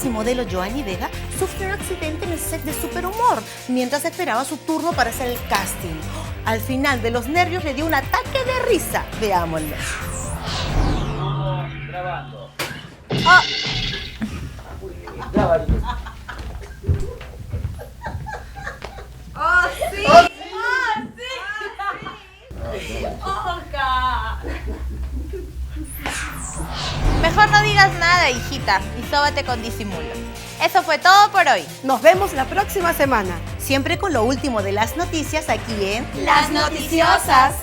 actriz y modelo Joanny Vega sufrió un accidente en el set de Superhumor mientras esperaba su turno para hacer el casting. Al final de los nervios le dio un ataque de risa. Veámoslo. Grabando. ¡Oh! Graba. ¡Oh, sí! ¡Oh, sí! ¡Oca! Mejor no digas nada, hijita, y sóbate con disimulo. Eso fue todo por hoy. Nos vemos la próxima semana. Siempre con lo último de las noticias aquí en Las Noticiosas.